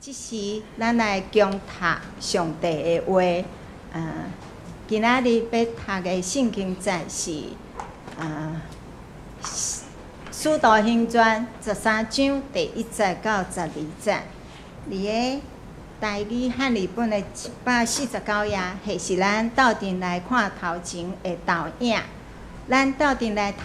這時，咱來恭讀上帝的話。今仔日欲讀的聖經節是使徒行傳13章第1節到12節。佇个台語漢字本的149頁，彼是咱鬥陣來看頭前的投影。咱鬥陣來讀。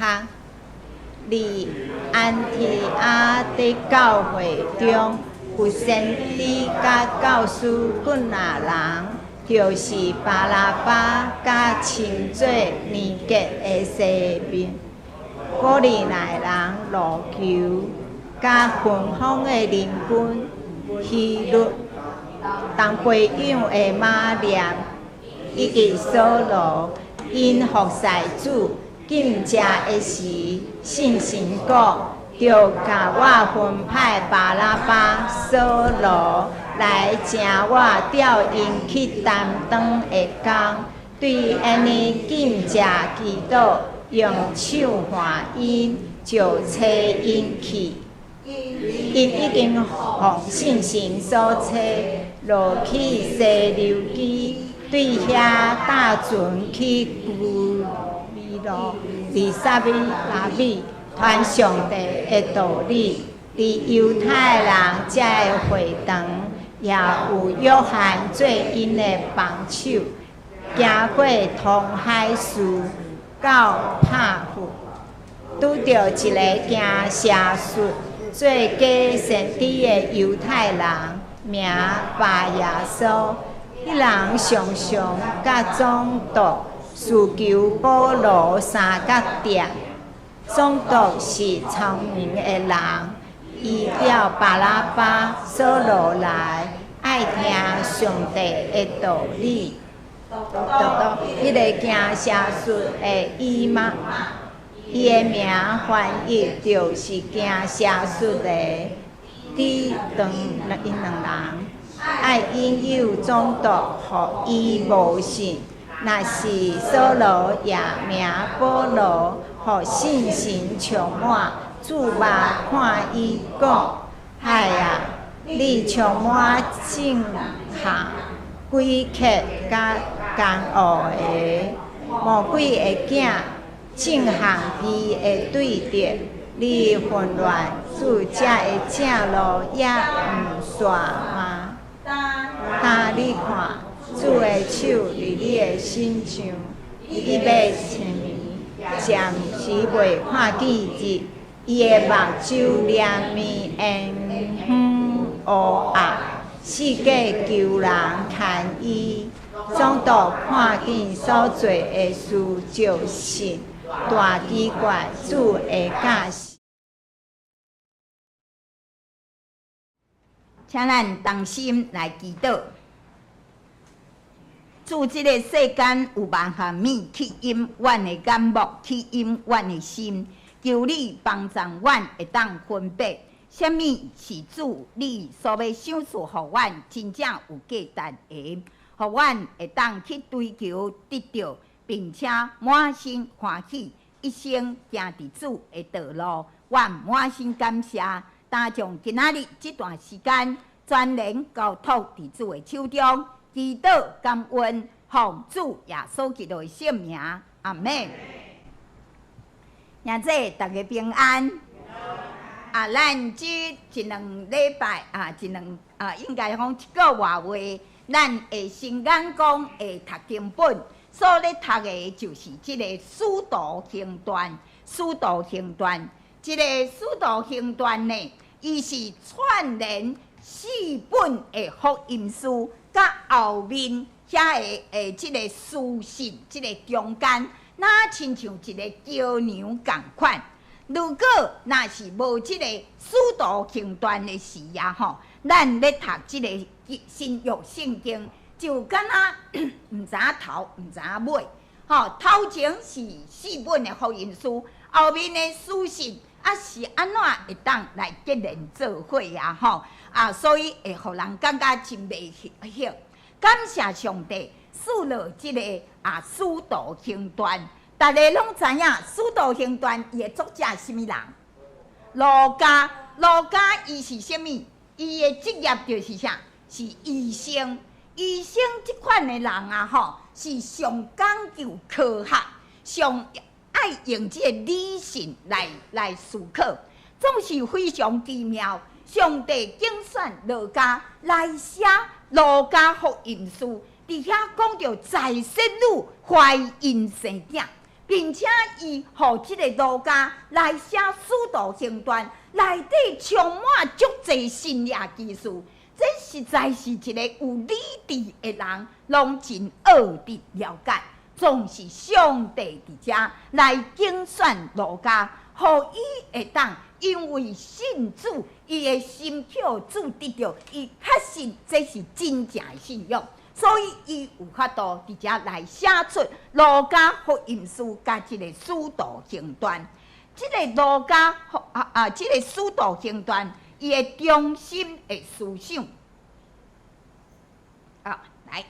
佇安提阿的教會中，有先知佮教師幾若人，就是巴拿巴佮稱做尼革的西面，古利奈人路求，佮芬芳的鄰近希律同培養的馬念，以及掃羅，𪜶服侍主，禁食的時，信神講，著共我分派巴拿巴、掃羅來請我調𪜶去擔當的工，對𪜶禁食祈禱，用手按𪜶，就差𪜶去。𪜶已經奉聖神所差，落去西流基，對遐搭船去居比羅，佇撒拉米傳上帝的道理。佇猶太人遮的會堂，也有約翰做𪜶的幫手，行過通海斯到帕弗，拄著一个行邪術、做假先知的猶太人，名巴耶穌。彼人常常佮總督尋求保羅相佮牒。總督是聰明的人，伊調巴拿巴、掃羅來，愛聽上帝的道理。獨彼个行邪術的伊瑪，伊的名翻譯就是行邪術的，抵擋𪜶兩人，愛引誘總督，予伊無信。若是掃羅也名保羅，予聖神充滿，注目看伊講：孩啊，你充滿種下詭譎佮奸惡的魔鬼的囝，眾項義的對敵，你紛亂主遮的正路猶毋煞嗎？今你看，主的手佇你的身上，伊欲清暝，暫時袂看見日，伊的目睭連暝延遠烏暗，四界求人牽伊。總督看見所做的事，就信，大奇怪主的教示。請咱同心來祈禱。主，這个世間有萬項物吸引阮的眼目，吸引阮的心，求你幫助阮會當分別，啥物是主你所欲賞賜予阮真正有價值的，予阮會當去追求得著，並且滿心歡喜，一生行佇主的道路。阮滿心感謝，擔將今仔日這段時間全然交託佇主的手中，祈禱感恩，奉主耶穌基督的聖名，阿們。兄弟，逐家平安。啊，咱這一兩禮拜啊，一兩啊，應該講一個外月，咱的新眼光的讀經本所咧讀的，就是這个使徒行傳，使徒行傳。這个使徒行傳呢，伊是串聯四本的福音書，佮後面遐个的這个書信，這个中間，若親像一个橋梁仝款。如果若是無這个使徒行傳的時啊吼，咱咧讀這个新約聖經，就敢若毋知影頭，毋知影尾。吼，頭前是四本的福音書，後面的書信啊是按怎會當來結連做伙啊？吼啊，所以會予人感覺真袂曉。感謝上帝賜落這个啊使徒行傳，逐家攏知影使徒行傳伊的作者是啥物人？路加，路加伊是啥物？伊的職業就是啥？是醫生。醫生這款的人啊，吼，是上講究科學，上愛用這個理性來思考，總是非常奇妙。上帝揀選路加來寫路加福音書，佇遐講著財色女懷孕生囝，並且伊予這个路加來寫使徒行傳，內底充滿足濟神蹟奇事，這實在是一个有理智的人，攏真學得了解。總是上帝佇遮來揀選路加，予伊會當因為信主，伊的心予主得著，伊確信這是真正的信仰。所以伊有法度佇遮來寫出路加福音書佮這个使徒行傳。這个路加福啊啊，這个使徒行傳，伊的中心的思想。啊，來，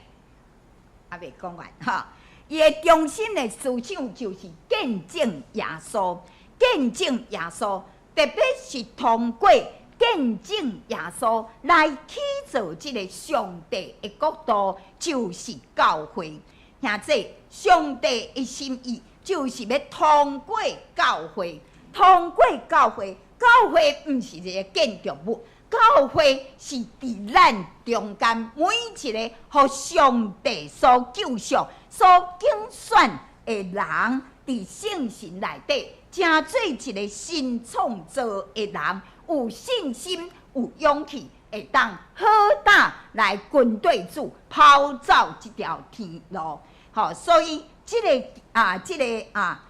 猶未講完哈。伊的中心的思想就是見證耶穌，見證耶穌，特別是通過見證耶穌來起造這个上帝的國度，就是教會。兄弟，上帝的心意就是欲通過教會，通過教會，教會毋是一个建築物，教會是佇咱中間每一个予上帝所救贖、所揀選的人，佇聖神內底，成做一个新創造的人，有信心、有勇氣，會當好膽來跟綴主，跑走這條天路。吼，所以這个啊，這个啊，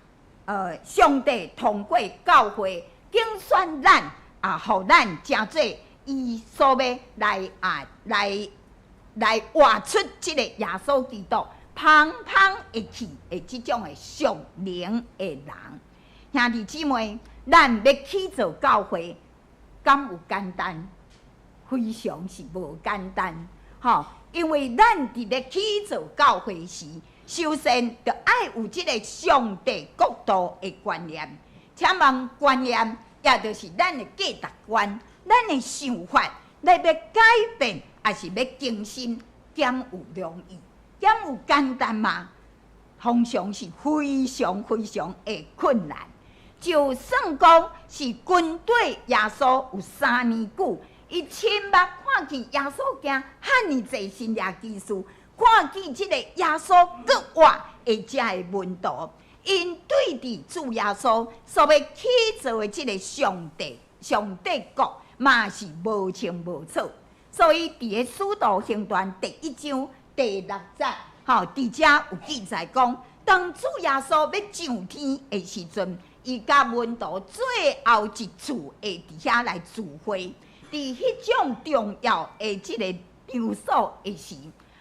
上帝通過教會揀選咱啊，予咱成做伊所欲來啊，來活出這个耶穌基督芳芳的氣的這種的屬靈的人。兄弟姊妹，咱欲起造教會，敢有簡單？非常是無簡單，吼！因為咱佇咧起造教會時，首先著愛有這个上帝國度的觀念。請問觀念，也就是咱的價值觀、咱的想法，咱欲改變，抑是欲更新，敢有容易？敢有簡單嗎？通常是非常非常的困難。就算講是跟綴耶穌有3年久，伊親目看見耶穌行遐爾濟神蹟奇事，看見這个耶穌閣活的遮的門徒，𪜶對佇主耶穌所欲起造的這个上帝國，嘛是無清無楚。所以佇个使徒行傳第一章第六節，吼，佇遮有記載講，當主耶穌欲上天的時陣，伊佮門徒最後一次會佇遐來聚會，佇彼種重要的這个場所的時，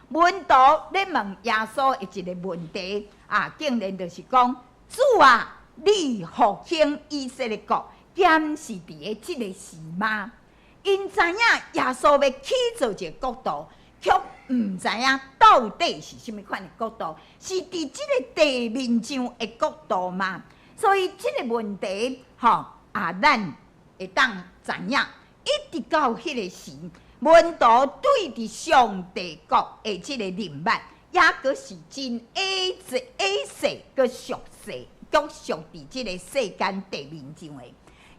門徒咧問耶穌的一个問題，啊，竟然就是講：主啊，你復興以色列國，敢是佇个這个時嗎？𪜶知影耶穌欲起造一个國度，卻毋知影到底是啥物款的國度，是佇這个地面上的國度嗎？所以這个問題，吼啊，咱會當知影，一直到彼个時，門徒對佇上帝國的這个認捌，猶閣是真矮細、矮細、閣俗世、閣俗佇這个世間地面上的。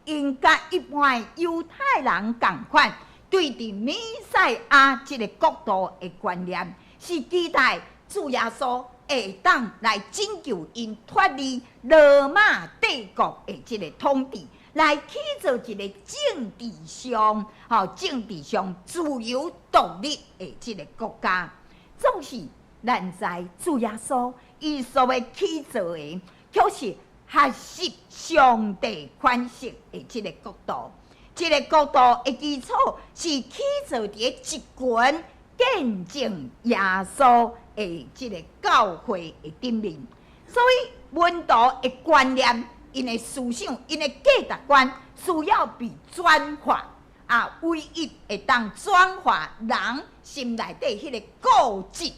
𪜶佮一般的猶太人仝款，對佇彌賽亞這个國度的觀念，是期待主耶穌會當來拯救𪜶脫離羅馬帝國的這个統治，來起造一个政治上、吼政治上自由獨立的這个國家。總是咱知主耶穌伊所欲起造的，卻是合適上帝款式的這个國度。這个國度的基礎是起造佇一群見證耶穌的這个教會的頂面。所以門徒的觀念、𪜶的思想、𪜶的價值觀，需要被轉化啊！唯一會當轉化人心內底彼个固執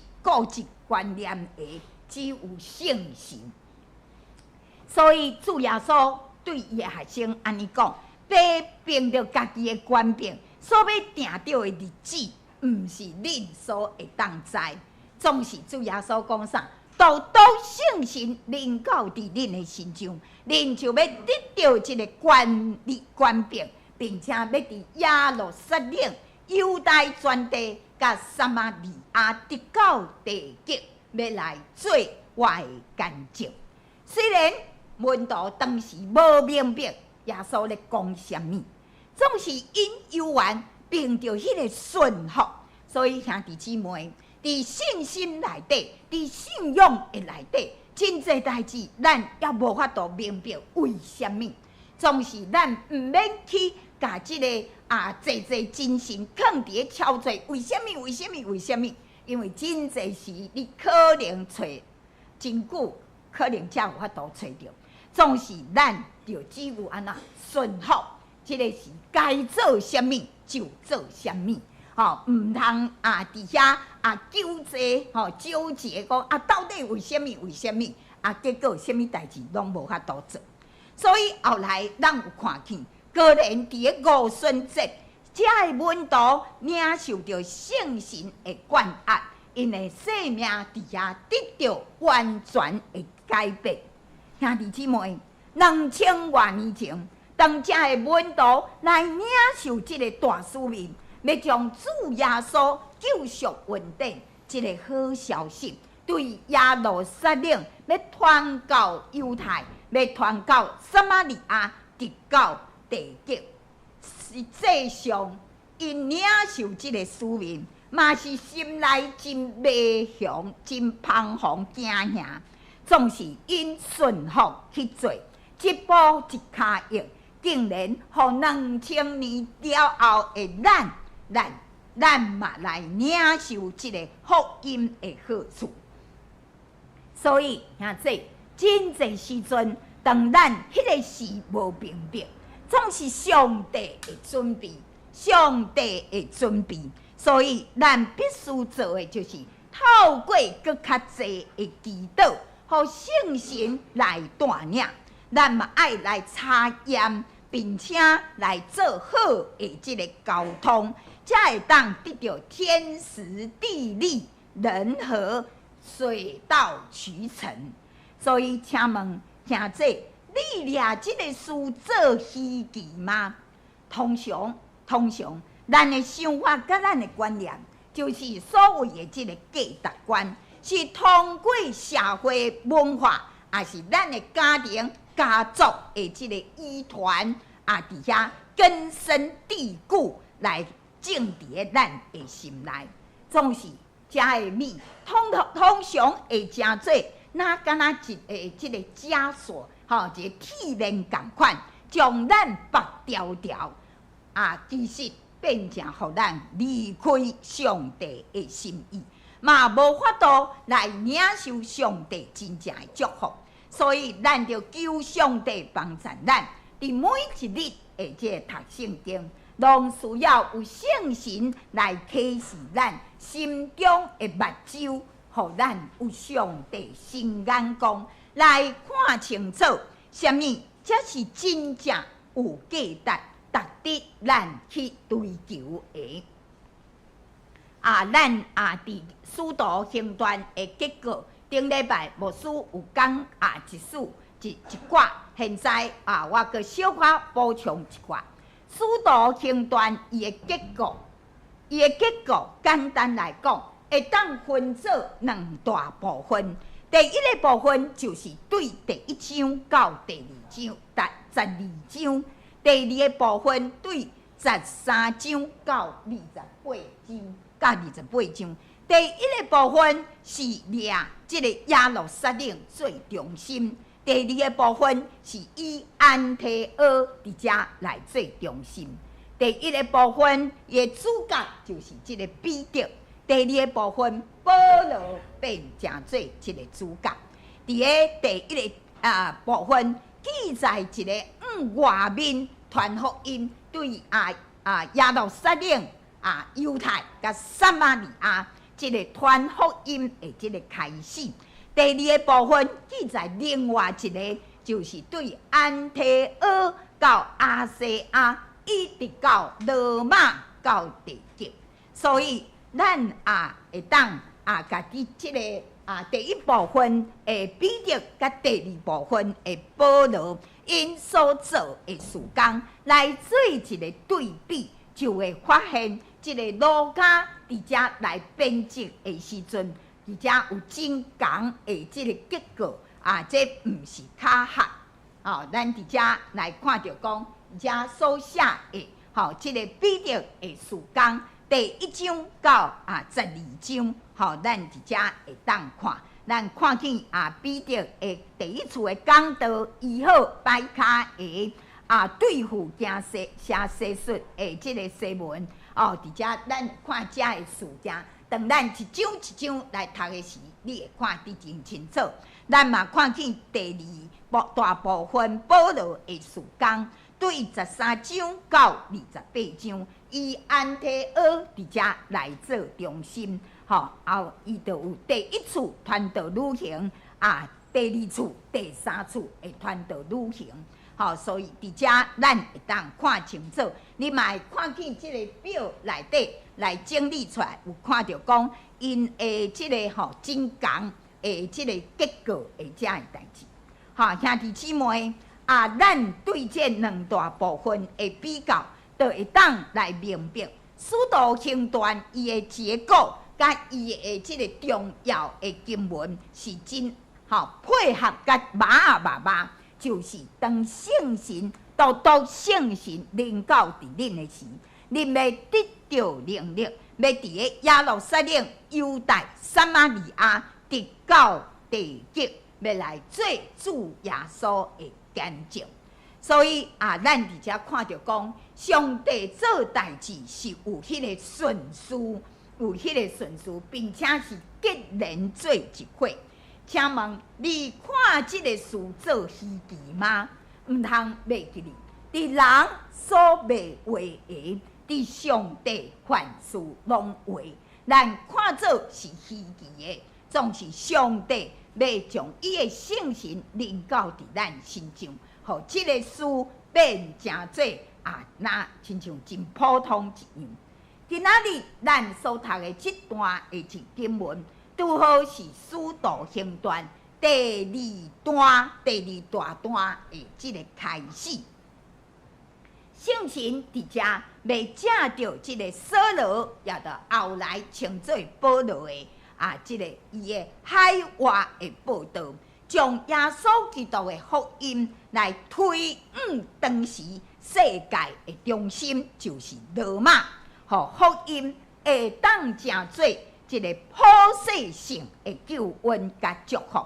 觀念的，只有聖神。所以主耶穌對伊的學生按呢講：白憑著家己的權柄，所欲定著的日子，毋是恁所會當知。總是主耶穌講啥？獨獨聖神臨到佇恁的身上，恁就欲得著這个權力權柄，並且欲佇耶路撒冷、猶大全地、佮撒瑪利亞，直到地極，欲來做我的見證。雖然門徒當時無明白耶穌咧講啥物，總是𪜶猶原憑著彼个順服，所以兄弟姊妹，佇信心內底，佇信仰的內底，真濟代誌，咱猶無法度明白為啥物，總是咱毋免去共這个啊，濟濟精神囥佇咧操作，為啥物？為啥物？為啥物？因為真濟時你可能揣真久，可能才有法度揣著。總是咱就只有按怎順服，這個是該做啥物就做啥物。吼，毋通啊！佇遐啊糾結吼，糾結講啊，到底為啥物？為啥物？啊，結果啥物代誌攏無法度做。所以後來咱有看見，果然佇个五旬節，遮个門徒領受著聖神的灌壓，𪜶的生命佇遐得著完全的改變。兄弟姊妹，2000外年前，當遮个門徒來領受這个大使命，欲將主耶穌救贖恩典這个好消息，對耶路撒冷欲傳到猶太，欲傳到撒瑪利亞，直到地極。實際上，𪜶領受這个使命，嘛是心內真迷雄、真彷徨、驚嚇，總是𪜶順服去做，一步一跤印，竟然予2000年了後的咱。咱嘛來領受這个福音的好處。所以，兄弟，真濟時陣，當咱彼个時無明白，總是上帝的準備，上帝的準備。所以，咱必須做的就是透過閣較濟的祈禱，予聖神來帶領，咱嘛愛來查驗，並且來做好的這个溝通，才會當得著天時地利人和，水到渠成。所以，請問兄弟，你掠這个事做稀奇嗎？通常，通常，咱的想法佮咱的觀念，就是所謂的這个價值觀，是通過社會文化，抑是咱的家庭、家族的這个遺傳啊，佇遐根深蒂固來種佇咧咱的心內，總是遮的物，通常會成做，若敢若一个這个枷鎖，吼，一个鐵鏈仝款，將咱縛牢牢，啊，其實變成予咱離開上帝的心意，嘛無法度來領受上帝真正的祝福。所以，咱著求上帝幫助咱，佇每一日的這个讀聖經，攏需要有聖神來啟示咱心中的目睭，予咱有上帝新眼光來看清楚，啥物才是真正有價值、值得咱去追求的。啊，咱啊佇使徒行傳的結果。頂禮拜牧師有講啊一事一一寡，現在啊我閣小可補充一寡。使徒行傳伊的結構，伊的結構簡單來講，會當分做兩大部分。第一个部分就是對第一章到第二章，第12章；第二个部分對13章到二十八章，到二十八章。第一个部分是掠這个耶路撒冷做中心，第二个部分是以安提阿佇遮來做中心。第一个部分伊的主角就是這个彼得，第二个部分保羅變成做這个主角。佇个第一个啊部分記載一个向外面傳福音，對啊啊耶路撒冷啊猶太佮撒瑪利亞。這个傳福音的這个開始，第二个部分記載另外一个，就是對安提阿到亞細亞一直到羅馬到地極。所以咱也會當共佇這个第一部分的彼得佮第二部分的保羅𪜶所做的事工來做一个對比，就會發現這个路加佇遮來編輯的時陣，佇遮有真仝的這个結構啊，這毋是巧合。吼，咱佇遮來看著講，遮所寫的吼，這个彼得的事工第一章到12章，吼，咱佇遮會當看，咱看見彼得的第一次的講道，醫好跛跤的對付驚西寫西術的這个西門，哦，佇遮咱看遮的事件，當咱一章一章來讀的時，你會看得真清楚。咱嘛看見第二部大部分保羅的事工，對13章到28章，以安提阿佇遮來做中心，吼，後伊就有第一次傳道旅行，第二次、第三次的傳道旅行，吼，所以佇遮咱會當看清楚，你嘛會看見這个表內底來整理出來，有看著講𪜶的這个吼真仝的這个結構的遮的代誌，吼，兄弟姊妹啊，咱對這兩大部分的比較，就會當來明白《使徒行傳》伊的結構，佮伊的這个重要的經文是真吼配合佮馬仔肉肉，就是當聖神獨獨聖神臨到佇恁的時，恁欲得著能力，欲佇个耶路撒冷、猶太、撒瑪利亞，直到地極，欲來做主耶穌的見證。所以啊，咱佇遮看著講，上帝做代誌是有彼个順序，有彼个順序，並且是結連做一伙。請問你看這个事做稀奇嗎？毋通袂記哩，佇人所袂話的，佇上帝凡事攏會。咱看做是稀奇的，總是上帝欲將伊的聖神臨到佇咱身上，予這个事變成做若親像真普通一樣。今仔日咱所讀的這段的一經文，拄好是《使徒行傳》第二段、第二大段的這个開始。聖神佇遮欲藉著這个掃羅，也就後來稱做保羅的這个伊的海外的報道，將耶穌基督的福音來推往當時世界的中心，就是羅馬。予福音會當成做一个普世性的救恩佮祝福。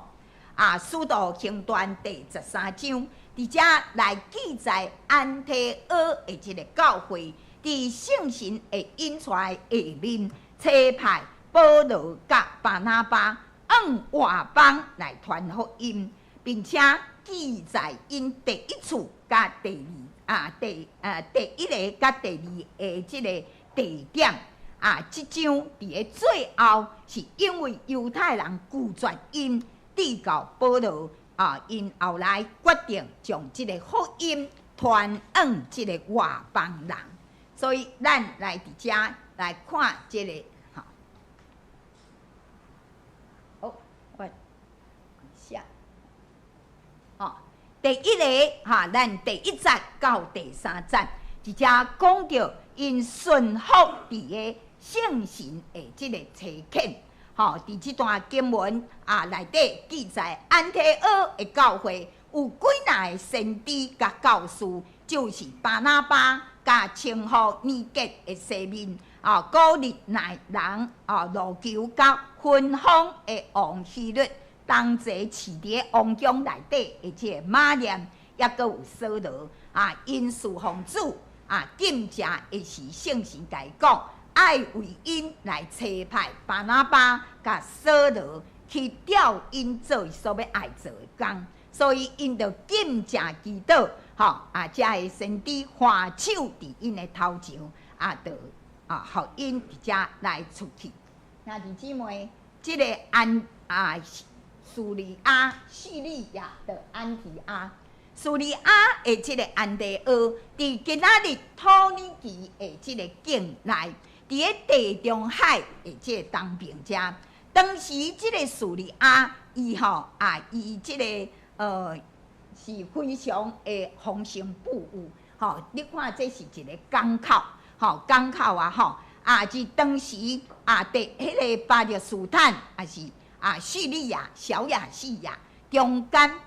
使徒行傳第13章，佇遮來記載安提阿的這个教會，佇聖神的引帶下面，差派保羅佮巴拿巴往外邦來傳福音，並且記載𪜶第一次佮第二啊第啊第一个佮第二个這个地點。這章佇个最後，是因為猶太人拒絕𪜶，直到保羅𪜶後來決定將這个福音傳往這个外邦人，所以咱來佇遮來看這个吼。好，我寫。吼，第一个哈，咱第一節到第三節，佇遮講著𪜶順服佇个聖神的這个差遣。吼，佇這段經文內底記載，安提阿的教會有幾若个先知佮教師，就是巴拿巴佮稱呼尼革的西面，古利奈人路求佮分封的王希律同齊飼佇王宮內底的這个馬念，抑閣有掃羅𪜶侍奉主禁食的時，聖神共伊講，愛為𪜶來差派巴拿巴佮掃羅去調𪜶做伊所欲愛做的工，所以𪜶就禁食祈禱，吼遮个先知按手佇𪜶的頭前，就予𪜶佇遮來出去。兄弟姊妹，這个安敘利亞、敘利亞的安提阿，敘利亞的這个安提阿，佇今仔日土耳其的這个境內，佇咧地中海的這个東邊遮。當時這个敘利亞，伊吼啊，伊這个是非常的豐盛富裕，吼，你看這是一个港口，吼，港口啊，吼，啊是當時啊，佇彼个巴勒斯坦，也是啊敘利亞、小亞細亞中間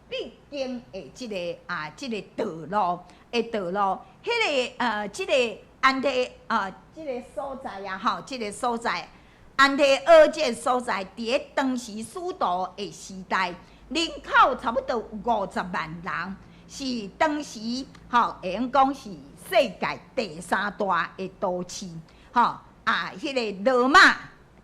必經的這个啊，這个道路的道路，彼个這个安提啊，這个所在啊，吼，這个所在，安提阿這个所在，佇咧當時使徒的時代，人口差不多有50萬人，是當時吼會用講是世界第三大的都市，吼啊，彼个羅馬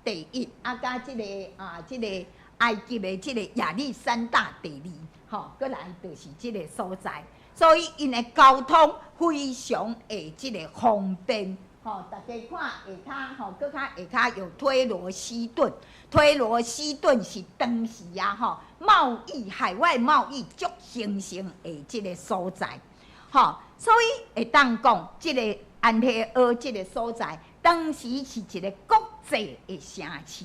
第一，啊，佮這个啊，這个埃及的這個亞歷山大第二，吼，閣來就是這个所在，所以𪜶的交通非常的這个方便。吼，大家看下跤，吼，閣較下跤有推羅西頓，推羅西頓是當時啊，吼，貿易海外貿易足興盛的這个所在，吼，所以會當講這个安提阿這个所在，當時是一个國際的城市，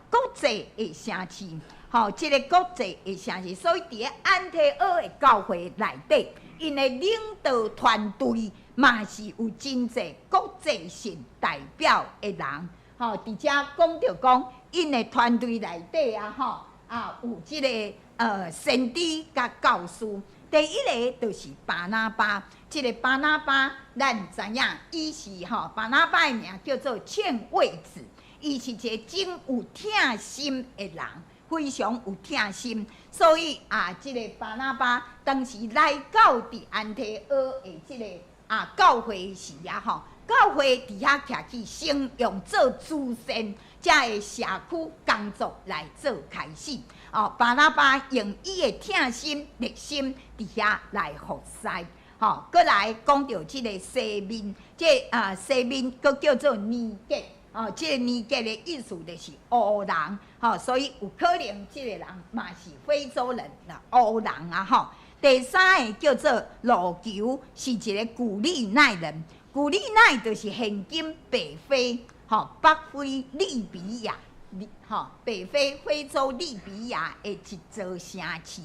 國際的城市，吼，這个國際的城市，所以佇咧安提阿的教會內底，𪜶的領導團隊嘛是有真濟國際性代表的人，吼，佇遮講著講，𪜶的團隊內底啊，吼，啊有這个先知佮教師。第一个就是巴拿巴，這个巴拿巴，咱知影，伊是吼，巴拿巴的名叫做勸慰子，伊是一个真有疼心的人，非常有疼心，所以啊，這个巴拿巴當時來到佇安提阿的這个啊教會時啊，吼，教會佇遐徛起，先用做慈善遮的社區工作來做開始。哦，巴拿巴用伊的疼心熱心佇遐來服侍。吼，閣來講著這个西面，這啊西面閣叫做尼格。哦，這个尼格的意思就是烏人，吼，所以有可能這个人嘛是非洲人，啦，烏人啊，吼。第三个叫做路求，是一个古利奈人。古利奈就是現今北非，吼，北非利比亞，吼，北非非洲利比亞的一座城市，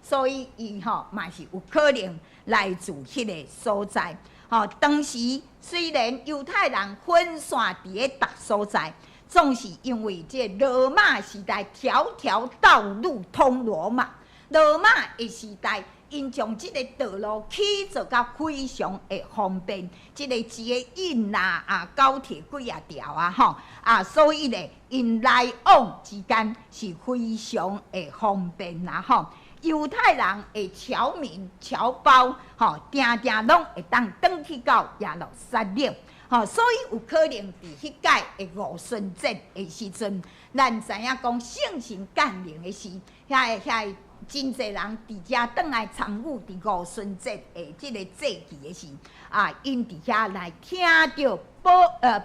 所以伊吼嘛是有可能來自彼个所在。吼，當時雖然猶太人分散佇咧逐所在，總是因為這羅馬時代條條道路通羅馬，羅馬的時代，𪜶將這个道路起做甲非常的方便，這个捷運啦、啊高鐵幾仔條啊，吼啊，所以咧，𪜶來往之間是非常的方便啦，吼。猶太人的僑民、僑胞，吼，定定攏會當轉去到耶路撒冷，吼，所以有可能佇彼屆的五旬節的時陣，咱知影講聖神降臨的時，遐个遐个真濟人佇遮轉來參與佇五旬節的這个祭祀的時，啊，𪜶佇遐來聽著保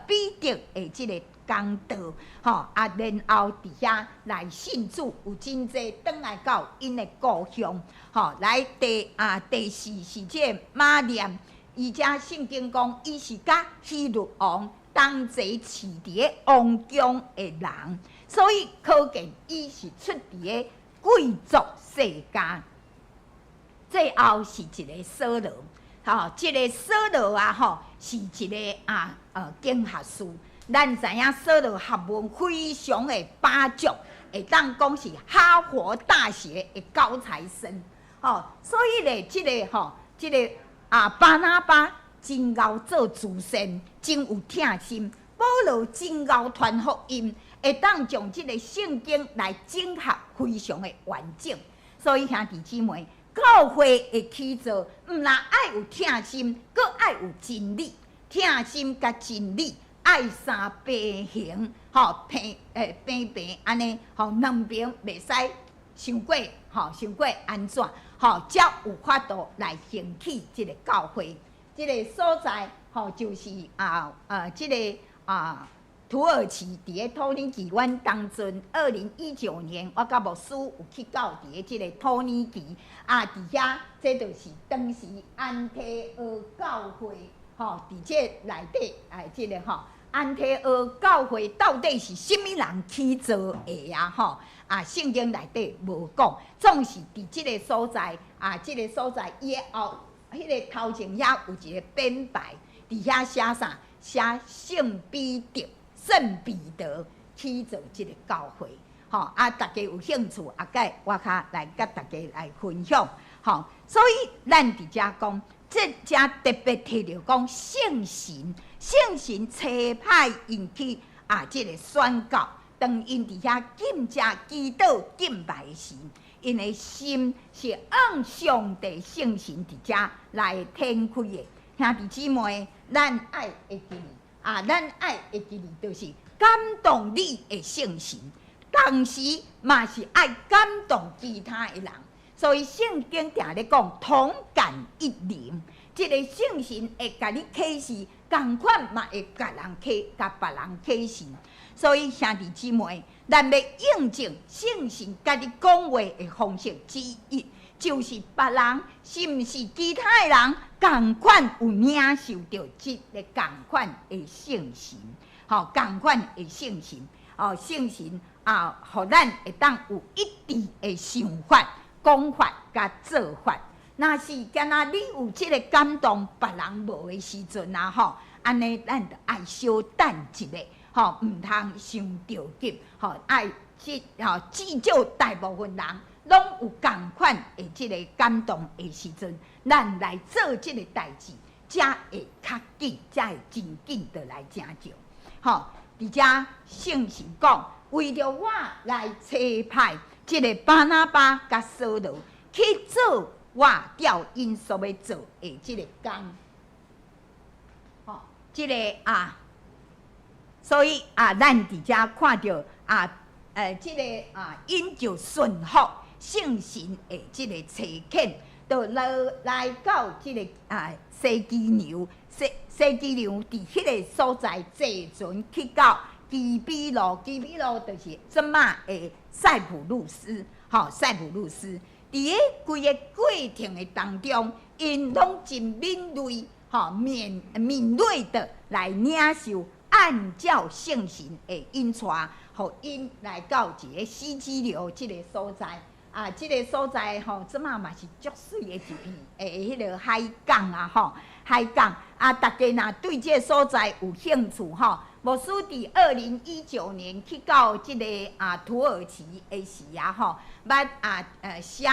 彼得的這个講道，吼啊，然後佇遐來信主，有真濟轉來到𪜶的故鄉，吼，來第啊第四是這个馬念，伊遮聖經講，伊是佮希律王同齊飼佇咧王宮的人，所以可見伊是出佇咧貴族世家。最後是一个掃羅，吼，這个掃羅啊，吼，是一个啊經學士。咱知影掃羅學問非常的拔拔，會當講是哈佛大學的高材生，吼，所以咧，這个吼，這个啊巴拿巴真𠢕做慈善，真有疼心。保羅真𠢕傳福音，會當將這个聖經來整合非常的完整。所以兄弟姊妹，教會的起造，毋但愛有疼心，閣愛有真理，疼心佮真理。愛相平衡，吼平平平按呢，吼兩邊袂使傷過，吼傷過按怎，吼才有法度來興起這个教會。這个所在，吼就是啊這个啊土耳其佇个土耳其，阮當陣2019年，我佮牧師有去到佇个這個土耳其，啊，佇遐這就是當時安提阿教會，吼，佇這內底哎，這個吼，安提阿教會到底是啥物人起造的啊？吼，啊，聖經內底無講，總是佇這個所在，啊，這個所在伊的後，彼個頭前遐有一個匾牌，佇遐寫啥？寫聖彼得。聖彼得起造這個教會，吼啊！大家有興趣，後蓋我較來佮大家來分享，吼。所以咱佇遮講，這遮特別提著講聖神，聖神差派𪜶去啊，這個宣告，當𪜶佇遐禁食、祈禱、敬拜時，𪜶的心是按上帝聖神佇遮來展開的。兄弟姊妹，咱愛會記哩。啊，咱愛會記哩，就是感動你的聖神，同時嘛是愛感動其他的人。所以聖經定咧講同感一靈，這個聖神會共你啟示，仝款嘛會共人啟，共別人啟示。所以兄弟姊妹，咱欲印證聖神共你講話的方式之一，就是別人是毋是其他的人仝款有領受著這个仝款的聖神，吼，仝款的聖神，哦，聖神啊，予咱會當有一致的想法、講法佮做法。若是敢若你有這个感動，別人無的時陣啊，吼，按呢咱著愛小等一下，吼，毋通傷著急，吼，愛至吼至少大部分人攏有仝款的這个感動的時陣，咱來做這个代誌，才會較緊，才會真緊的來成就。吼，佇遮聖神講，為著我來差派這个巴拿巴佮掃羅去做我調𪜶所欲做的這个工。吼，這个啊，所以啊，咱佇遮看著啊，這个啊，𪜶就順服聖神的這个差遣，就來來到這个啊西基牛，西西基牛佇彼个所在坐船去到基比路，基比路就是這馬的塞浦路斯，吼，塞浦路斯。佇咧規个過程的當中，𪜶攏真敏銳，吼，敏敏銳的來領受，按照聖神的引帶，予𪜶來到一个西基流這个所在。啊，這个所在吼，這馬嘛是足媠的一片的彼个海港啊，吼，海港啊，大家若對這个所在有興趣吼，牧師佇2019年去到這个啊土耳其的時啊，吼，捌啊寫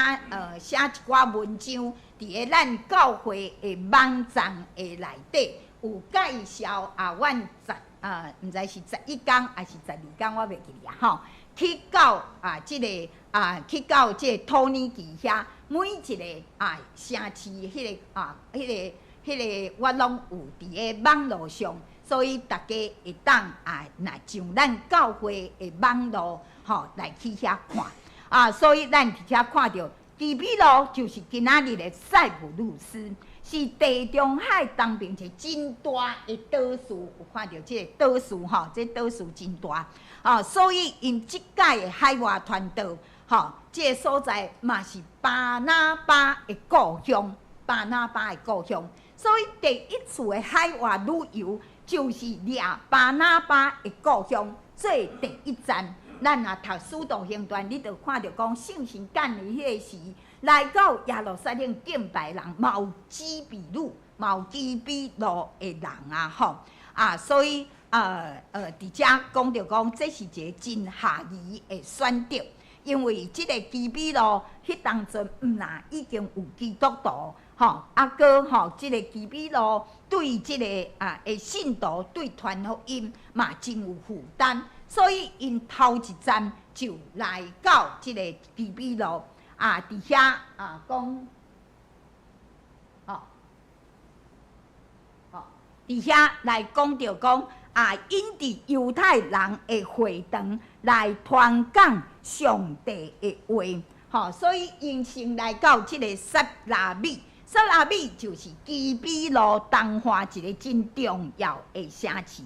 寫一寡文章，佇个咱教會的網站的內底有介紹啊，阮十啊，毋知是11工抑是12工，我袂記得啊，吼。去到啊，這个啊，去到這個土耳其遐，每一个啊城市，彼个啊，彼个彼个，我攏有佇个網路上，所以大家會當啊，若上咱教會的網路，吼，來去遐看啊。所以咱佇遮看著，基比路就是今仔日的塞浦路斯，是地中海東邊一個真大的島嶼，有看著這个島嶼吼，這島嶼真大。啊，所以𪜶這擺的海外傳道，吼，這个所在嘛是巴拿巴的故鄉，巴拿巴的故鄉。所以第一次的海外旅遊就是掠巴拿巴的故鄉做第一站。咱若讀《使徒行傳》，你就看著講聖神降臨彼个時，來到耶路撒冷敬拜人，嘛有基比路，嘛有基比路的人啊，吼啊，所以。佇遮講著講，這是一个真合宜的選擇，因為這个基比路彼當陣毋若已經有基督徒，吼，啊，閣吼，這个基比路對這个啊的信徒對傳福音嘛真有負擔，所以𪜶頭一站就來到這个基比路啊，佇遐啊講，吼，吼，佇遐來講著講。啊！𪜶佇猶太人的會堂來傳講上帝的話，吼，所以𪜶先來到這个薩拉米，撒拉米就是基比路東岸一个真重要的城市。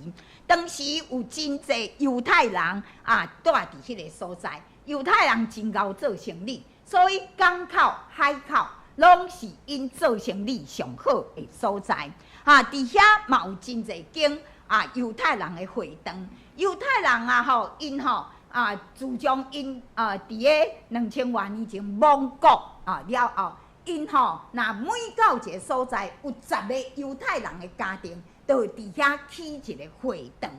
當時有真濟猶太人啊，蹛佇彼个所在。猶太人真𠢕做生理，所以港口、海口攏是𪜶做生理上好的所在。啊，佇遐嘛有真濟間啊猶太人的會堂。猶太人啊吼，𪜶吼啊，自從𪜶啊佇个2000外年前亡國啊了後，𪜶吼若每到一个所在有十个猶太人的家庭，就會佇遐起一个會堂，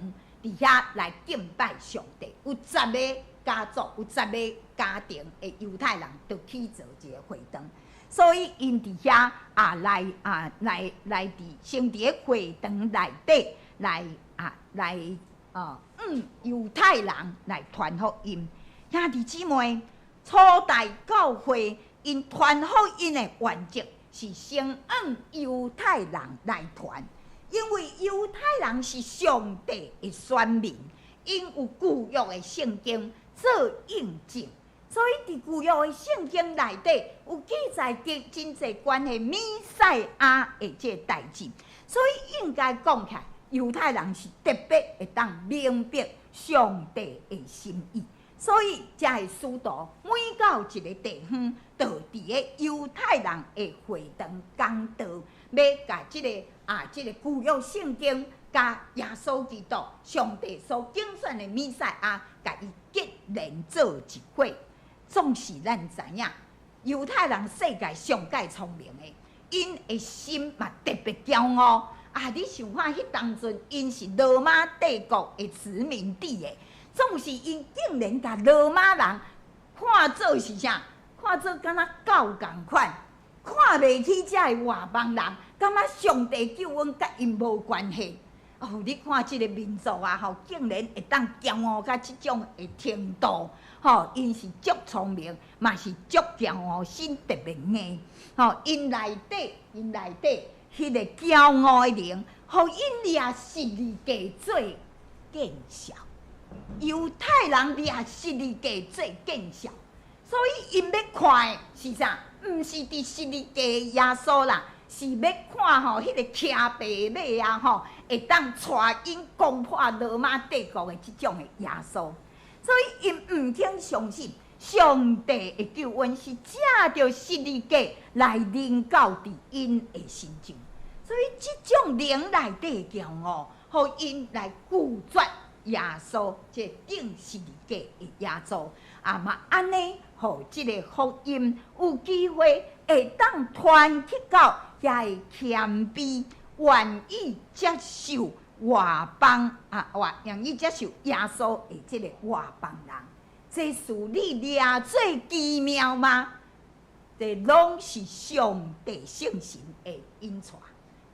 佇遐來敬拜上帝。有十个家族，有十个家庭的猶太人，就起造一个會堂。所以𪜶佇遐啊來啊來來佇先佇個會堂內底來啊來啊向猶太人來傳福音。兄弟姊妹，初代教會𪜶傳福音的原則是先向猶太人來傳，因為猶太人是上帝的選民，𪜶有舊約的聖經做印證。所以佇舊約的聖經內底有記載真真濟關於彌賽亞的這個代誌，所以應該講起來，猶太人是特別會當明白上帝的心意，所以遮的使徒每到一个地方，就佇个猶太人的會堂講道，欲共這个啊這个舊約聖經佮耶穌基督上帝所揀選的彌賽亞，共伊結連做一伙。總是咱知影，猶太人世界上蓋聰明的，𪜶的心嘛特別驕傲。啊，你想看彼當陣，𪜶是羅馬帝國的殖民地的，總是𪜶竟然共羅馬人看做是啥？看做敢若狗仝款，看袂起遮的外邦人，感覺上帝救恩佮𪜶無關係。哦，你看這个民族啊，吼，竟然會當驕傲到這種的程度，吼，𪜶是足聰明，嘛是足驕傲，心特別硬，吼，𪜶內底彼个驕傲的靈，予𪜶掠十字架做見笑。猶太人掠十字架做見笑，所以𪜶欲看的是啥？毋是佇十字架的耶穌啦。是欲看吼，彼个騎白馬啊吼，會當帶𪜶攻破羅馬帝國的這種的耶穌，所以𪜶毋肯相信上帝的救恩是藉著十字架來臨到佇𪜶的身上，所以這種靈內底的驕傲，予𪜶來拒絕耶穌，這釘十字架的耶穌，啊嘛按呢，予這个福音有機會會當傳去到遐个謙卑、願意接受外邦啊，外願意接受耶穌的這个外邦人，這事你掠做奇妙嗎？這攏是上帝聖神的引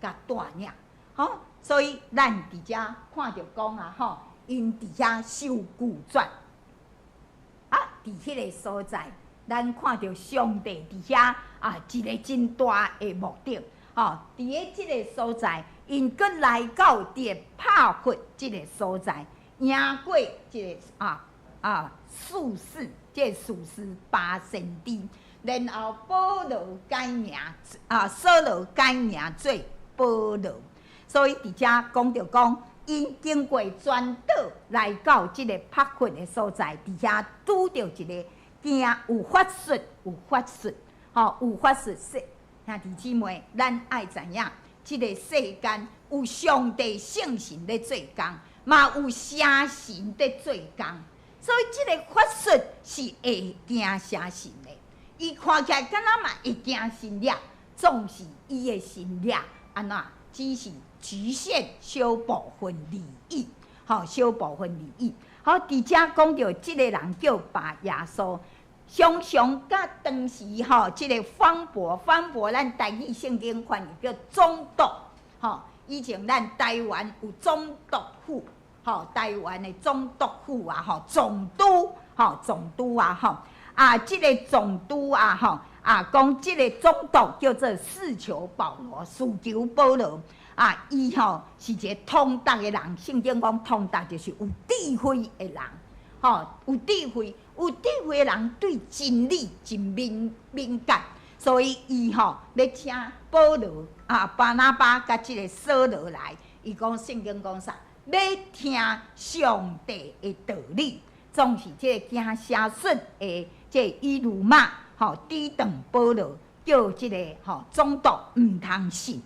帶佮帶領，吼，所以咱佇遮看著講啊，吼，𪜶佇遐受拒絕，啊，佇彼个所在，咱看著上帝佇遐啊，一个真大的目的，吼，佇个這个所在，𪜶閣來到佇个帕弗這个所在，贏過這个啊啊術士，這個術士巴先知，然後保羅改名啊，掃羅改名做保羅，所以佇遮講著講，𪜶經過全島來到這个帕弗的所在，佇遐拄著一个驚有法術，有法術，吼，有法術。兄弟姊妹，咱愛知影，這个世間有上帝聖神咧做工，嘛有邪神咧做工，所以這个法術是會驚邪神的。伊看起來敢若嘛會驚神力，總是伊的神力按怎，只是局限小部分而已，吼，小部分而已。好，佇遮講著這个人叫巴耶穌，常常佮當時吼，這个方伯，方伯咱台語聖經翻譯叫總督，吼，以前咱台灣有總督府，吼，台灣的總督府啊，吼，總督，吼，總督啊，吼，啊，這个總督啊，吼，啊，講這个總督叫做使徒保羅，使徒保羅。啊，伊吼是一个通達的人，聖經講通達就是有智慧的人，吼，有智慧，有智慧的人對真理真敏敏感，所以伊吼欲請保羅啊、巴拿巴佮這个掃羅來，伊講聖經講啥？欲聽上帝的道理，總是這个驚邪術的這个以呂馬吼抵擋保羅，叫這个吼總督毋通信。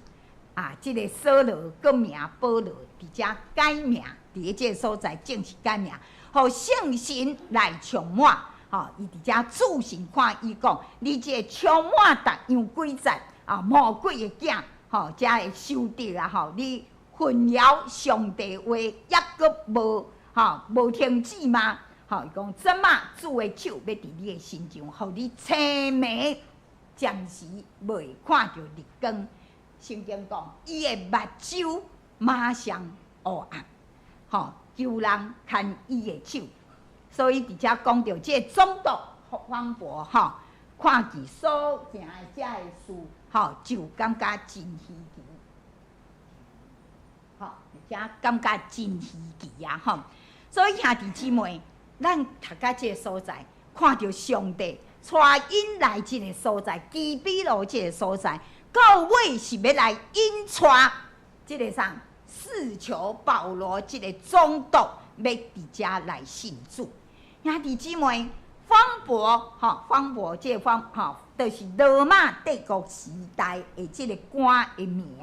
啊，這个掃羅閣名保羅，佇遮改名，佇咧這个所在正式改名，予聖神來充滿。吼，伊佇遮注視看伊講，你這个充滿逐樣詭詐啊，魔鬼的囝，吼，才會收得啊，吼，你混淆上帝話，抑閣無吼無停止嗎？吼，伊講這馬主的手欲佇你的身上，予你青暝，暫時袂看著日光。聖經講，伊的目睭馬上烏暗，吼，求人牽伊的手。所以佇遮講著這个總督方伯吼，看見所行的這个事，吼，就感覺真稀奇，吼，遮感覺真稀奇啊！吼，所以兄弟姊妹，咱讀到這个所在，看著上帝帶𪜶來這个所在，基比路這个所在，到尾是欲來引帶這个啥？司徒保羅這个總督欲佇遮來信主。兄弟姊妹，方伯吼，方伯這个方吼，就是羅馬帝國時代的這个官的名，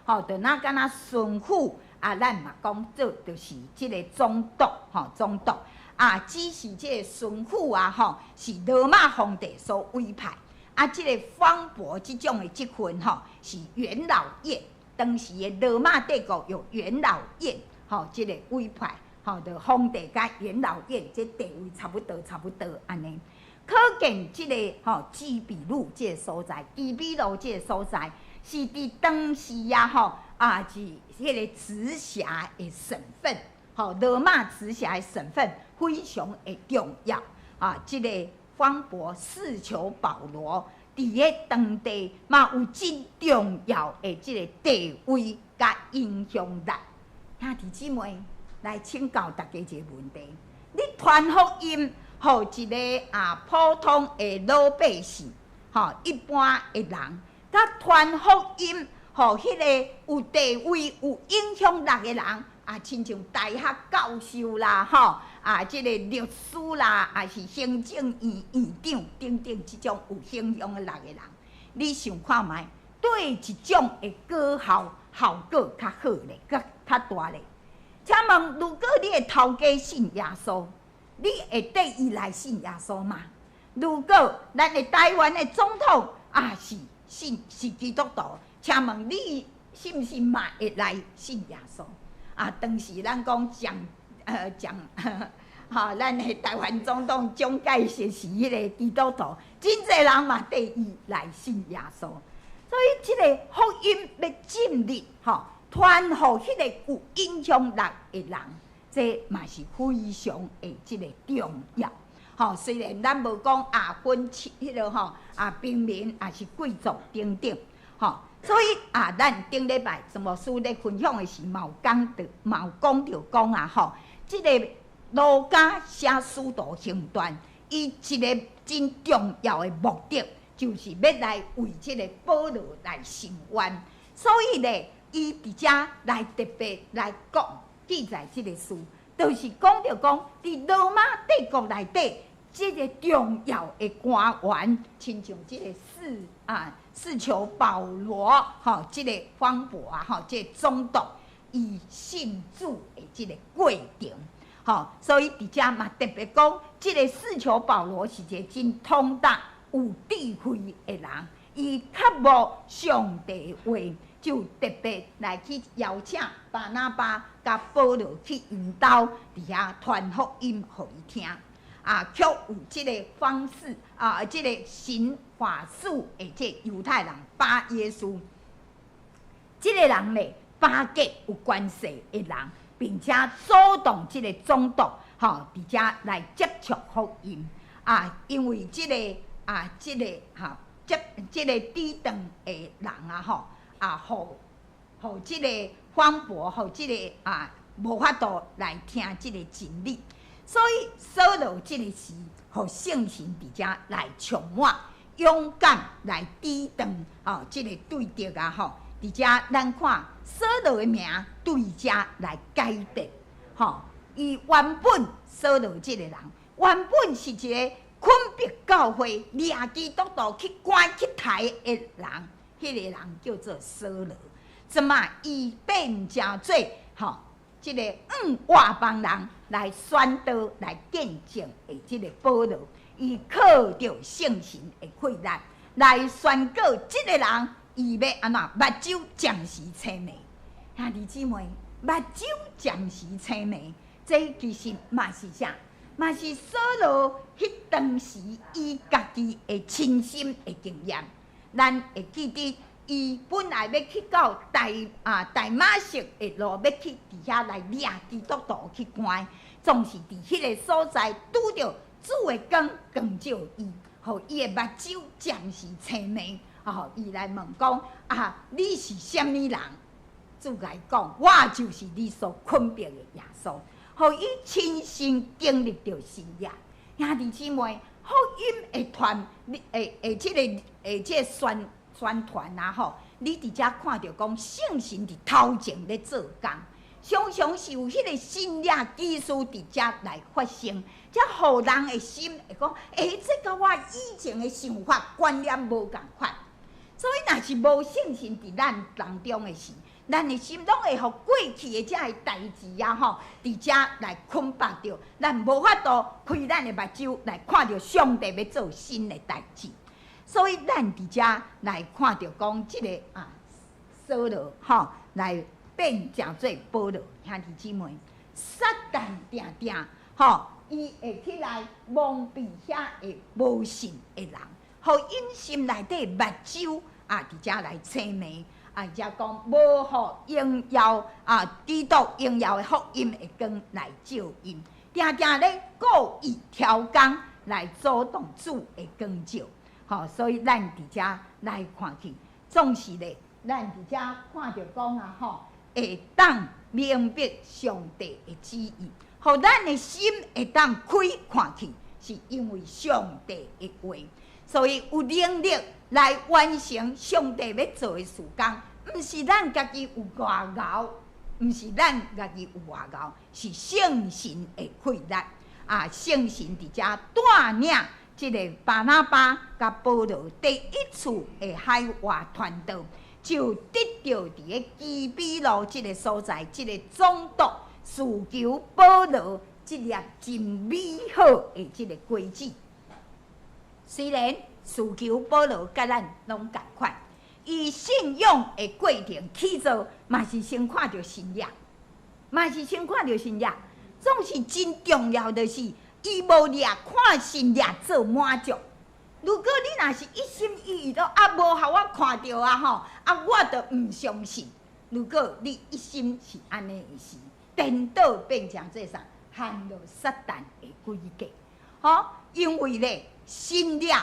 吼，就若敢若巡撫啊，咱嘛講做就是這个總督吼，總督啊，只是這个巡撫啊，吼，是羅馬皇帝所委派，啊，這个方伯這種的職分吼，是元老院，當時的羅馬帝國有元老院，吼，這个委派。吼，就皇帝佮元老院這地位差不多，差不多按呢。可見這个吼基比路這个所在，基比路這个所在是佇當時啊吼啊是彼个直轄的省份，吼羅馬直轄的省份非常的重要啊。這个方伯司徒保羅佇咧當地嘛有真重要的這个地位佮影響力。兄弟姊妹，來請教大家一個問題：你傳福音予一个啊普通的老百姓，吼一般的人，佮傳福音予彼个有地位、有影響力的人，啊，親像大學教授啦，吼啊，這个律師啦，抑是行政院院長等等這種有影響力的人，你想看覓，佗一種的果效效果較好咧，較較大咧？請問，如果你的頭家信耶穌，你會綴伊來信耶穌嗎？如果咱的台灣的總統啊是信是基督徒，請問你是毋是嘛會來信耶穌？啊，當時咱講蔣蔣，吼，咱的台灣總統蔣介石是彼个基督徒，真濟人嘛綴伊來信耶穌。所以，這个福音欲進入，吼，傳予彼个有影響力的人，這嘛是非常的這个重要。吼，雖然咱無講啊分彼个吼啊平民抑是貴族等等，吼，所以啊，咱頂禮拜陳牧師咧分享的時，嘛有講著，嘛有講著講啊吼，這个路加寫使徒行傳，伊一个真重要的目的，就是欲來為這个保羅來伸冤，所以咧，伊佇遮來特別來講記載這个事，就是講著講佇羅馬帝國內底，這个重要的官員，親像這个司啊司徒保羅吼，這个方伯啊吼，這个總督伊信主的這个過程，吼，所以佇遮嘛特別講，這个司徒保羅是一个真通達、有智慧的人，伊渴慕上帝話。就特別來去邀請巴拿巴佮保羅去𪜶兜佇遐傳福音予伊聽，啊，卻有這个方式啊，這个行法術的這个猶太人巴耶穌，這个人咧巴結有權勢的人，並且阻擋這个總督吼佇遮來接觸福音啊，因為這个啊，這个吼接這个抵擋的人啊吼。啊，予這个方伯，予這个啊，無法度來聽這个真理，所以掃羅這个時，予聖神佇遮來充滿，勇敢來抵擋吼，這个對敵啊吼。佇遮咱看掃羅的名對遮來改變，吼，伊原本掃羅這个人，原本是一个捆迫教會、掠基督徒去關去刣的人，彼个人叫做掃羅。這馬伊變成做吼，這个向外邦人來宣道、來見證的這个保羅，伊靠著聖神的氣力來宣告這个人。伊欲按怎？目睭暫時青盲，兄弟姊妹，目睭暫時青盲，這其實嘛是啥？嘛是掃羅彼當時伊家己的親身的經驗。咱會記得，伊本來欲去到大馬色的路，欲去佇遐來掠基督徒去關，總是佇彼个所在拄著主的光光照伊，予伊的目睭暫時青盲。吼，伊來問講啊，你是啥物人？主共伊講，我就是你所捆綁的耶穌。予伊親身經歷著神蹟。兄弟姊妹，福音的傳，你會會這个會這个宣宣傳啊吼，你佇遮看著講聖神佇頭前咧做工，常常是有彼个神蹟奇事佇遮來發生，才予人的心會講，欸，這佮我以前的想法觀念無仝款。所以，若是無聖神佇咱當中的時，咱的心攏會予過去的這个代誌啊吼，佇遮來捆綁著，咱無法度開咱的目睭來看著上帝欲做新的代誌。所以，咱佇遮來看著講這个啊，掃羅吼來變成做保羅，兄弟姊妹，撒旦定定吼，伊會起來蒙蔽遐个無信的人。予𪜶心內底目睭啊，佇遮來青盲啊，遮講無予榮耀啊，基督榮耀的福音的光來照𪜶，定定咧故意挑工來阻擋主的光照，吼，所以咱佇遮來看去，總是咧，咱佇遮看著講啊，吼，會當明白上帝的旨意，予咱的心會當開看去，是因為上帝的話。所以有能力來完成上帝欲做的事工，毋是咱家己有偌𠢕，毋是咱家己有偌𠢕，是聖神的氣力。啊，聖神佇遮帶領這个巴拿巴佮保羅第一次的海外傳道，就得著佇个居比路這个所在，這个總督賜求保羅這粒真美好的這个果子。雖然使徒保羅佮咱攏仝款，伊信仰的過程起做嘛是先看著神蹟，嘛是先看著神蹟，總是真重要的是，伊無掠看神蹟做滿足。如果你若是一心一意都啊無予我看著啊吼，啊我就毋相信。如果你一心是按呢的時，顛倒變成做啥？陷入撒旦的詭計，吼，因為咧。神蹟，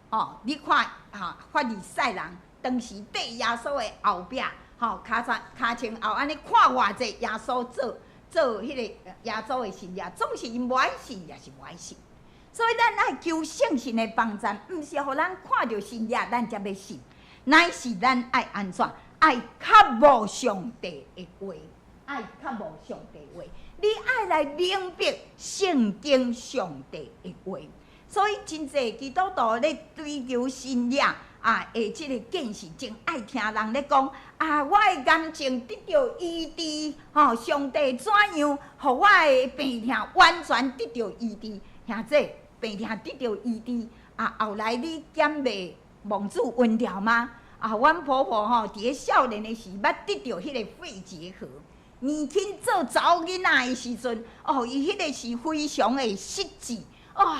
吼！你看，吼，法利賽人當時綴耶穌的後壁，吼，跤踭跤穿後按呢看偌濟耶穌做做彼个耶穌的神蹟，總是𪜶無愛信，也是無愛信。所以咱愛求聖神的幫助，毋是予咱看著神蹟，咱才欲信，乃是咱愛按怎？愛渴慕上帝的話，愛渴慕上帝話。你愛來明白聖經上帝的話。所以真濟基督徒咧追求神蹟啊，的這个見識，真愛聽人咧講啊，我的癌症得著醫治，吼，上帝怎樣，予我的病痛完全得著醫治，兄弟，病痛得著醫治啊，後來你減袂望主恩掉嗎？啊，阮婆婆吼，佇咧少年的時，捌得著彼个肺結核，年輕做查某囡仔的時陣，哦，伊彼个是非常的失智，哇！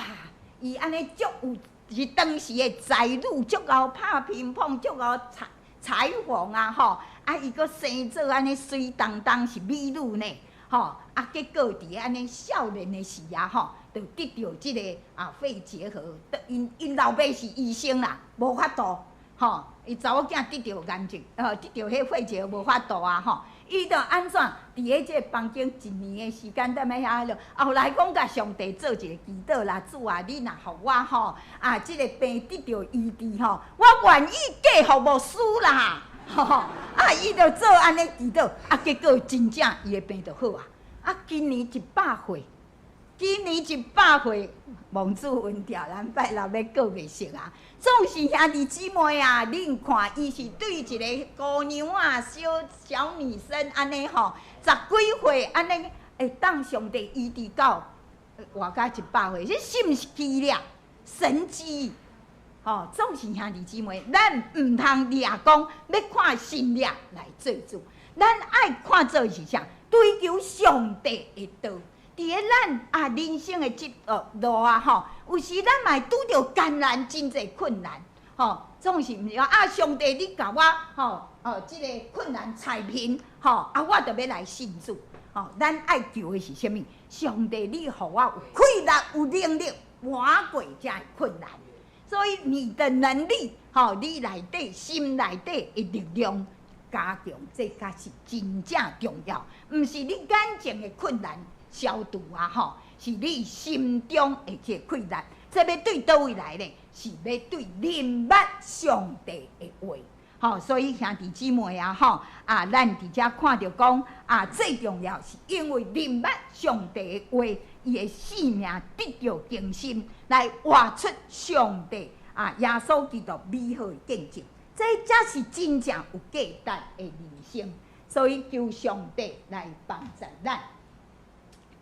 伊按呢足有是當時的才女，足𠢕拍乒乓，足𠢕裁裁縫啊吼！啊，伊閣生做按呢媠當當是美女呢，吼！啊，結果佇按呢少年的時啊吼，就得著這个啊肺結核。𪜶老爸是醫生啦，無法度吼，伊查某囝得著癌症，得著彼肺結核無法度啊吼。伊就按怎？佇咧這个房間一年的時間，踮咧遐囉。後來講共上帝做一個祈禱啦，主啊，你若予我吼啊，這个病得著醫治吼，我願意嫁予牧師啦。吼啊，伊就做按呢祈禱，啊，結果真正伊的病就好啊。啊，今年一百歲，今年一百歲，望主恩賜，咱拜六欲告別式啊。總是兄弟姊妹啊，恁看伊是對一个姑娘啊，小小女生按呢吼，十幾歲按呢會當上帝醫治到活到一百歲，這是毋是奇蹟？神蹟！吼，總是兄弟姊妹，咱毋通掠講欲看神蹟來做主，咱愛看做是啥？追求上帝的道。佇咧咱啊人生的這路啊吼，有時咱嘛會拄著艱難，真濟困難吼，總是毋是講啊上帝你共我吼哦這个困難踩平吼啊，我就欲來信主吼。咱愛求的是啥物？上帝你予我有氣力、有能力，瞞過這个困難。所以你的能力吼，你內底心內底的力量加強，這才是真正重要。毋是你眼前的困難消除啊吼，是你心中的這个氣力。這欲對佗位來呢？是欲對認捌上帝的話。吼，所以兄弟姊妹啊吼，啊，咱佇遮看著講啊，最重要是因為認捌上帝的話，伊的性命得著更新，來活出上帝啊耶穌基督美好的見證，這才是真正有價值的人生。所以求上帝來幫助咱，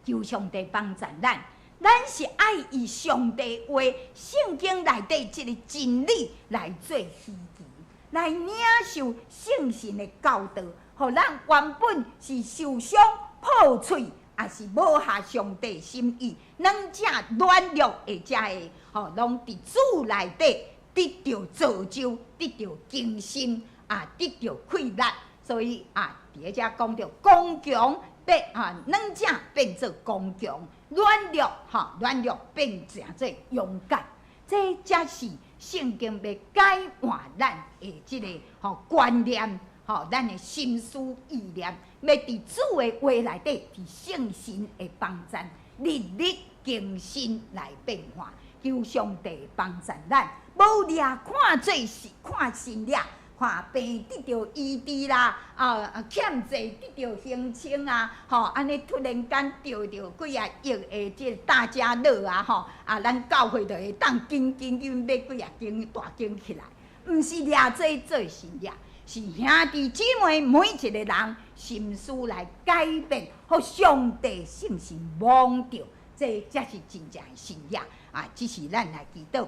求上帝幫助咱，咱是愛以上帝話、聖經內底這个真理來做依據，來領受聖神的教導，予咱原本是受傷破碎，抑是無合上帝心意，軟者軟弱的這个，吼，攏佇主內底得著造就，得著更新，啊，得著氣力。所以啊，佇咧遮講著剛強變啊，軟者變做剛強，軟弱吼，軟弱變成做勇敢，這才是聖經欲改換咱的這个吼觀念，吼，咱的心思意念，欲佇主的話內底，佇聖神的幫助，日日更新來變化，求上帝幫助咱，無掠看做是看神蹟。看病得著醫治啦，啊欠債得著還清啊，吼，按呢突然間著著幾仔億的這大家樂啊，吼，啊，咱教會就會當緊緊緊買幾仔間大間起來，毋是掠這做神蹟，是兄弟姊妹每一個人心思來改變，予上帝聖神摸著，這才是真正的神蹟啊！這是咱來祈禱，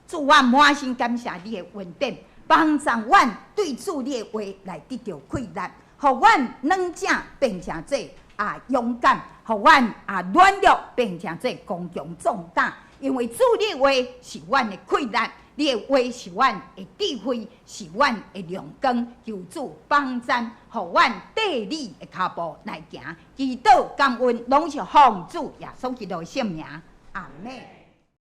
主啊，滿心感謝你的恩典。幫助阮對主你的話來得著氣力，予阮軟者變成做啊勇敢，予阮啊軟弱變成做剛強壯膽。因為主你的話是阮的氣力，你的話是阮的智慧，是阮的亮光。求主幫贊，予阮綴你的跤步來行。祈禱感恩，攏是奉主耶穌基督的聖名。阿們。